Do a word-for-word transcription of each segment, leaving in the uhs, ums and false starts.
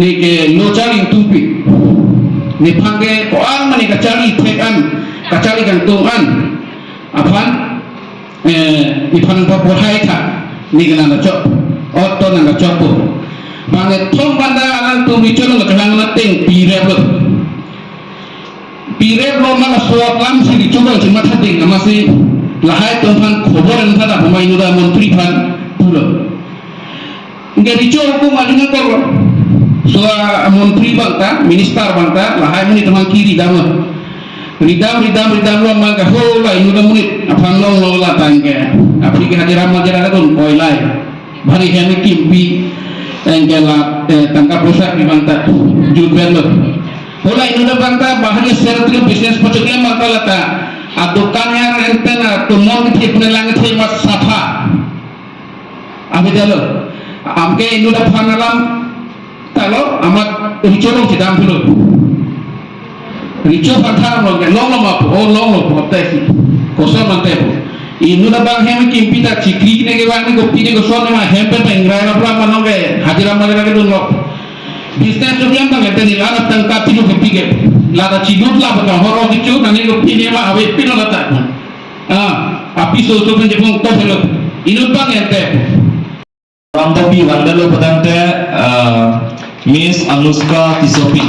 Neke lo charli ingtungpi. Nephan ke ko-an mane kacharli thek an, kacharli kangtung an aphan, eh, nephan paporhai tha. Neke nang kachok, ot to nang kachokpo. Bang kethom banda alangtum recho along kachelanglo ateng pirep lo. Pirep lo, ma laso alam si recho abang si matha ding, amatsi lahai atum aphan khobor en tha, ma inut amontri aphan pulo. Anke recho hukum ajuna kok lo. So amontri abang ta, minister abang ta, lahai monit atum aphan kiri dam lo. Ridam, ridam, ridam lo, ma ke ho la inut amonit aphan longlo la tangke. Aphi ke hajira majira kedun koilai. Bhari hem kimpi, anke la, eh, tangka poisa pi abang ta jutvet lo. Ho la inut abang ta bahari ser tri business pachok abang ta la ta. Adukan ya renten atum mon kethe pune lang kethe ma sapha. Abida lo. Anke inut aphan alam ta lo, amat recho along chedam pulo. Recho aphan tha lo, longlo ma pu, o longlo pu, tesi. Koson mante pu. Inut abang hem kimpi ta chikri ne kevang ne kopi ne koson ne ma hem pen pengrai lo pula ma nonke hajira majira kedun lo. Business jo abang ente neli la tangka tilo kepi ke. La ta chidut la bata horo kichu, nani kopi ne ma ave pilo la ta. Ah, apiso so pen jepong to helo. Inut abang ente. Ramdapi vandalo patangte, ah, Miss Anushka Tissopi.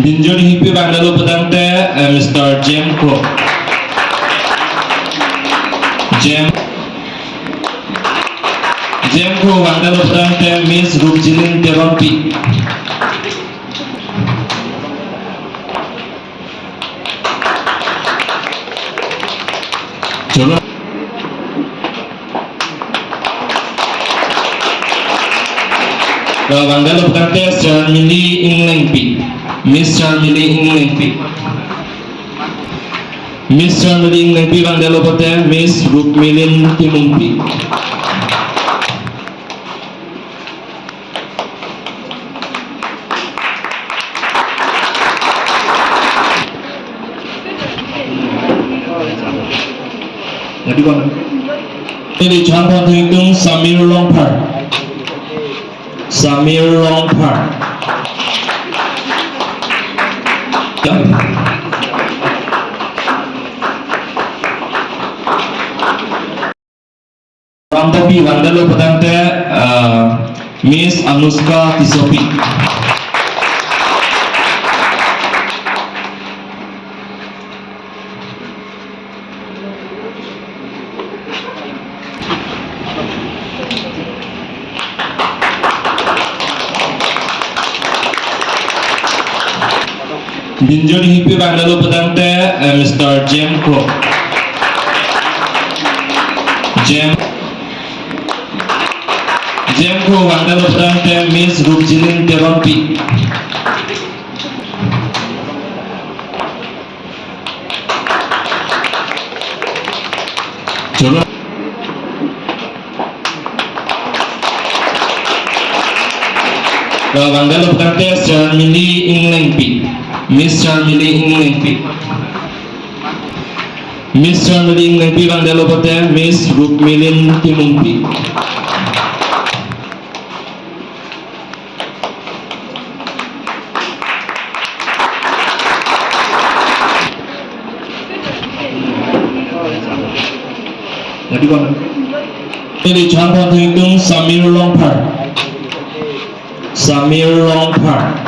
Binjor hipi vandalo patangte, eh, Mister Jem Kro. Jem, Jem Kro vandalo patangte, Miss Rupjilin Teronpi. Cholo. Vandalo patangte Charmili Inglengpi. Miss Charmili Inglengpi. Miss Charmili Inglengpi vandalo patangte Miss Rupmilin Timungpi. Jadi bang. Neli changpon thengtung Samir Longphar. Samir Longphar. Ramdapi vandalo patangte, ah, Miss Anushka Tissopi. Binjor hipi vandalo patangte, eh, Mister Jem Kro. Jem, Jem Kro vandalo patangte Miss Rupjilin Teronpi. Cholo. Vandalo patangte Charmili Inglengpi. Miss Charmili Inglengpi. Miss Charmili Inglengpi vandalo patangte Miss Rupmilin Timungpi. Jadi bang. Neli changpon thengtung Samir Longphar. Samir Longphar.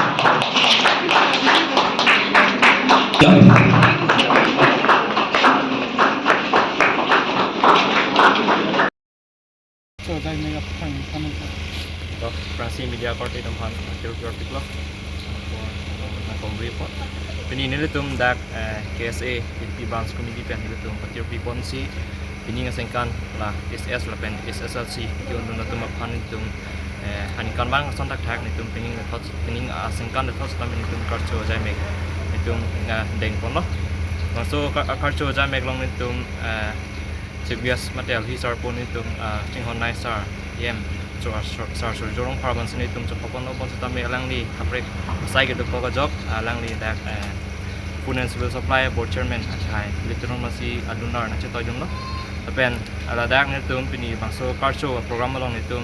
So, dai mega pang pang. To, Prasi Media Korte atum aphan, atir pior piklo. Nangkong report. Pini nelitum dak, eh, K S A, K P Branch Committee pen nelitum atir piponsi, pini asengkan la H S lapen H S L C, ki undun atum aphan nelitum, eh, aningkanvang ason thakthak nelitum pini thot, pini asengkan thot stam nelitum karcho ajai mek, nelitum, eh, dengponlo. Laso ka-, karcho ajai mek along nelitum, eh, Chief Guest mate alhi sar pu nelitum, ah, chinghon nai sar, E M, Sar Surjya Rongphar abang si nelitum chepapon lo, bonsetame alangli kaprek asai keduk kok ajok, alangli dak, eh, Food and Civil Supply Board Chairman akhai, Lieutenant Masi Alunar nangchetoidunlo. Lapen ladak nelitum pini bangso karcho program along nelitum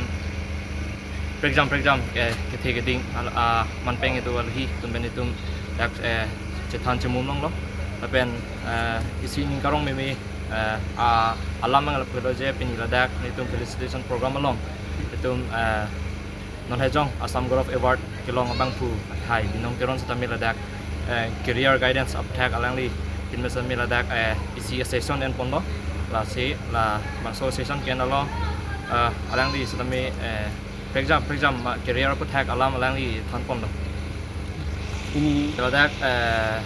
prekjam prekjam, eh, kethe keding al-, ah, manpeng itu alhi tum pen nelitum dak, eh, chethan chemum longlo. Lapen, eh, isi ning karong meme, eh, a alam mangal pelo je pini ladak nelitum felicitation program along nelitum, eh, non hejong Assam Gaurav Award kelong abangphu akhai Binong Teron setame ladak, eh, career guidance aputhak alangli pinme setame ladak, eh, isi session enponlo. Lasi labangso session ke-en along, eh, alangli setame, eh, prekjam prekjam ma career aputhak alam alangli thanponlo. Ini ladak, eh,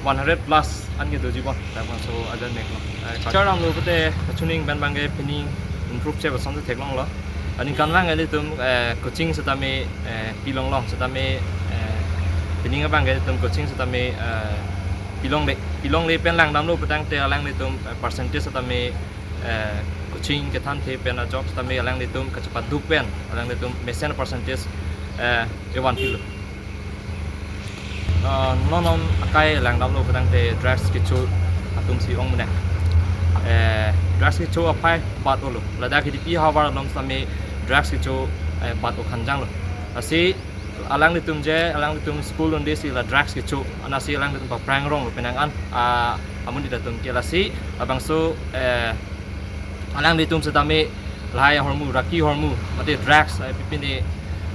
one hundred plus an ke doji pon dak bangso ajan mek lo. Eh, kachar damlo pute kachining pen abangke pini improve che bason theklonglo. Aningkan abangke ilitum, eh, coaching setame, eh, pilonglong setame, eh, pini abangke ilitum coaching setame, eh, pilongle, pilongle pen langdamlo putangte alanglitum, eh, percentage setame, eh, coaching kethanthe pen ajok setame alanglitum kachepaduk pen alanglitum mesen percentage, eh, evan pilo. Ah, non non akai langdamlo putangte drugs kecho atum si ong mene. Eh, drugs kecho aphai bat olo. Ladak K D P havar along setame drugs kecho, eh, bat o khanjanglo. Lasi alanglitum je, alanglitum school un-e si la drugs kecho, ansi alanglitum paphrang ronglo penang an, ah, amonit atum ke. Lasi labangso, eh, alanglitum setame lahai ahormu, raki ahormu, mate drugs, eh, pipine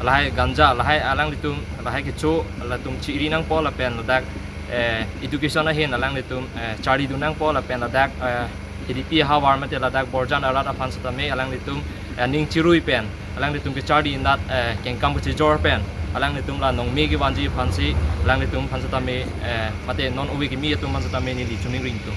lahai ganja, lahai alanglitum, lahai kecho, latum chiri nangpo lapen ladak, eh, education ahin alanglitum, eh, charlidun nangpo lapen ladak, eh, K D P havar mate ladak Borjan arat aphan setame alanglitum, eh, ning chirui pen alanglitum kecharli inat, eh, kengkam kachijor pen alanglitum la nongme kevanji aphansi alanglitum aphan setame, eh, mate non ove kimi atum aphan setame neli chining ringtum.